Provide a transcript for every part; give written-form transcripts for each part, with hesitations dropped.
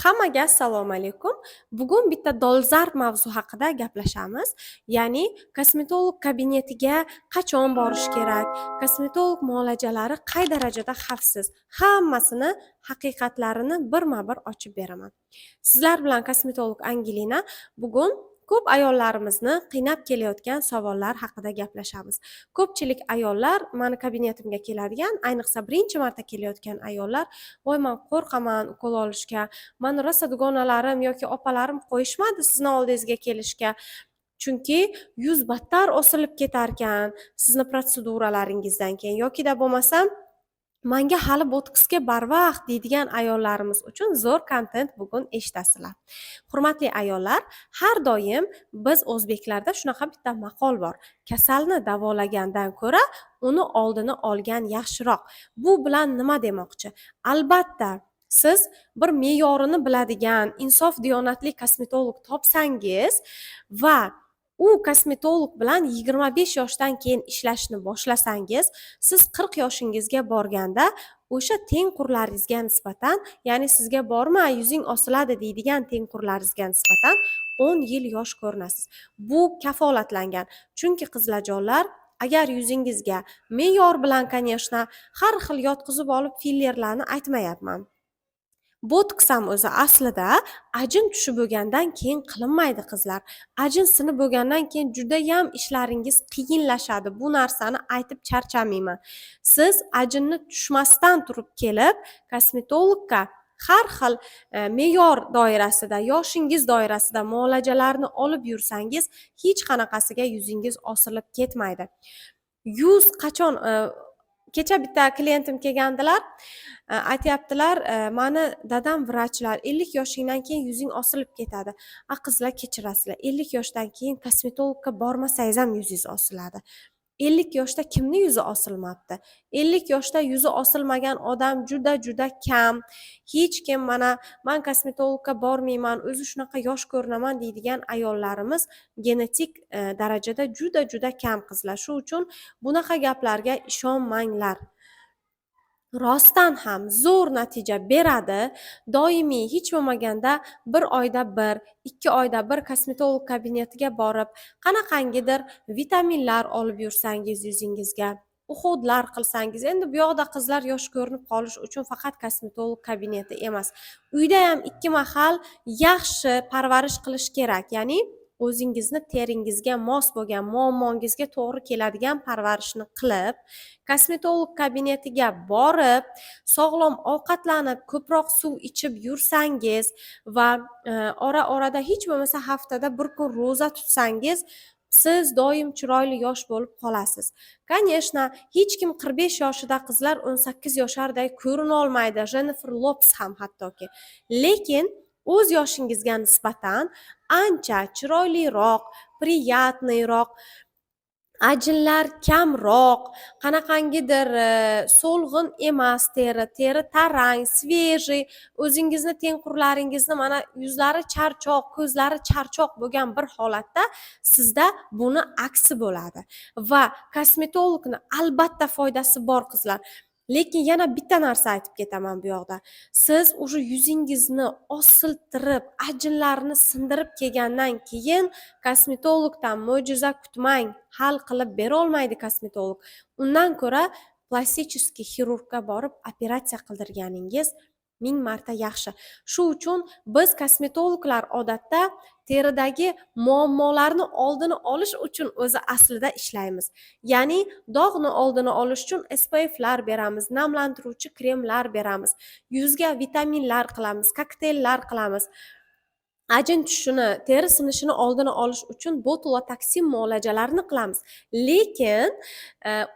Hammaga assalomu alaykum. Bugun bitta dolzarb mavzu haqida gaplashamiz. Ya'ni kosmetolog kabinetiga qachon borish kerak, kosmetolog muolajalari qay darajada xavfsiz, hammasini haqiqatlarini birma-bir ochib beraman. Sizlar bilan kosmetolog Angelina. Bugun ko'p ayollarimizni qiynab kelayotgan savollar haqida gaplashamiz. Ko'pchilik ayollar mani kabinetimga keladigan, ayniqsa birinchi marta kelayotgan ayollar: "Voy, man qo'rqaman ukol olishga, mani rosa dugonalarim yoki opalarim qo'yishmadi sizni oldingizga kelishga, chunki yuz battar osilib ketarkan sizni protseduralaringizdan keyin" yokida bo'lmasam "Manga hali botoksga barvaqt", deydigan ayollarimiz uchun zo'r kontent bugun eshitasizlar. Hurmatli ayollar, har doim biz o'zbeklarda shunaqa bitta maqol bor: "Kasalni davolagandan ko'ra uni oldini olgan yaxshiroq". Bu bilan nima demoqchi? Albatta, siz bir me'yorini biladigan, insof diyonatli kosmetolog topsangiz va u kosmetolog bilan 25 yoshdan keyin ishlashni boshlasangiz, siz 40 yoshingizga borganda o'sha tengqurlaringizga nisbatan, ya'ni sizga "Borma, yuzing osiladi" deydigan tengqurlaringizga nisbatan 10 yil yosh ko'rinasiz. Bu kafolatlangan. Chunki, qizlarjonlar, agar yuzingizga me'yor bilan, конечно, har xil yotqizib olib fillerlarni aytmayapman. Botoks ham o'zi aslida ajin tushib bo'lgandan keyin qilinmaydi, qizlar. Ajin sinib bo'lgandan keyin judayam ishlaringiz qiyinlashadi. Bu narsani aytib charchamayman. Siz ajinni tushmasdan turib kelib kosmetologga har xil me'yor doirasida, yoshingiz doirasida muolajalarni olib yursangiz, hech qanaqasiga yuzingiz osilib ketmaydi. Yuz qachon kecha bitta klientim kelgandilar, aytyaptilar: "Mani dadam vrachlar, 50 yoshingdan keyin yuzing osilib ketadi". A qizlar, kechirasizlar, 50 yoshdan keyin kosmetologga bormasangiz ham yuzingiz osiladi. 50 yoshda kimni yuzi osilmabdi? 50 yoshda yuzi osilmagan odam juda juda kam. Hech kim "Mana, man kosmetologga bormayman, o'zi shunaqa yosh ko'rinaman" deydigan ayollarimiz genetik darajada juda juda kam, qizlar. Shu uchun bunaqa gaplarga ishonmanglar. Rostdan ham zo'r natija beradi. Doimiy, hech bo'lmaganda bir oyda bir, 2 oyda bir kosmetolog kabinetiga borib, qanaqangidir vitaminlar olib yursangiz, yuzingizga уход lar qilsangiz. Endi bu yoqda, qizlar, yosh ko'rinib qolish uchun faqat kosmetolog kabineti emas, uyda ham ikki mahal yaxshi parvarish qilish kerak, ya'ni o'zingizni teringizga mos bo'lgan, muammongizga to'g'ri keladigan parvarishni qilib, kosmetolog kabinetiga borib, sog'lom ovqatlanib, ko'proq suv ichib yursangiz va ora orada hech bo'lmasa haftada bir kun ro'za tutsangiz, siz doim chiroyli, yosh bo'lib qolasiz. Конечно, hech kim 45 yoshida, qizlar, 18 yosharday ko'rinolmaydi, Jennifer Lopes ham hattoki, lekin o'z yoshingizga nisbatan ancha chiroyliroq, приятный roq, ajinlar kamroq, qanaqangidir so'lg'in emas teri, teri tarang, свежий, o'zingizni tengqurlaringizni mana yuzlari charchoq, ko'zlari charchoq bo'lgan bir holatda sizda buni aksi bo'ladi. Va kosmetologni albatta foydasi bor, qizlar. Lekin yana bitta narsa aytib ketaman bu yoqda: siz уже yuzingizni osiltirib, ajinlarni sindirib kelgandan keyin kosmetologdan mo'jiza kutmang, hal qilib berolmaydi kosmetolog. Undan ko'ra пластический xirurgga borib operatsiya qildirganingiz ming marta yaxshi. Shu uchun biz, kosmetologlar, odatda teridagi muammolarni oldini olish uchun o'zi aslida ishlaymiz, ya'ni dog'ni oldini olish uchun SPFlar beramiz, namlantiruvchi kremlar beramiz, yuzga vitaminlar qilamiz, kokteyllar qilamiz, ajin tushishini, teri sinishini oldini olish uchun botulotoksin muolajalarini qilamiz. Lekin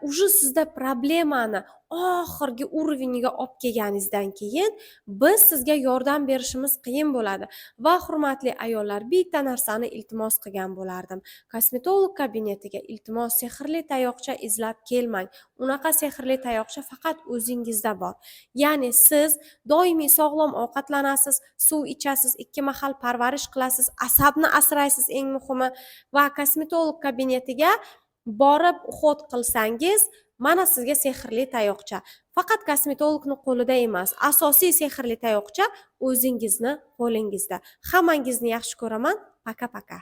уже sizda problemani oxirgi уровень iga olib kelganingizdan keyin biz sizga yordam berishimiz qiyin bo'ladi. Va, hurmatli ayollar, bitta narsani iltimos qilgan bo'lardim: kosmetolog kabinetiga, iltimos, sehrli tayoqcha izlab kelmang. Unaqa sehrli tayoqcha faqat o'zingizda bor. Ya'ni siz doimiy sog'lom ovqatlanasiz, suv ichasiz, ikki mahal parvarish qilasiz, asabni asraysiz, eng muhimi, va kosmetolog kabinetiga borib уход qilsangiz. Mana sizga sehrli tayoqcha. Faqat kosmetologni qo'lida emas, asosiy sehrli tayoqcha o'zingizni qo'lingizda. Hammangizni yaxshi ko'raman. Пока, пока.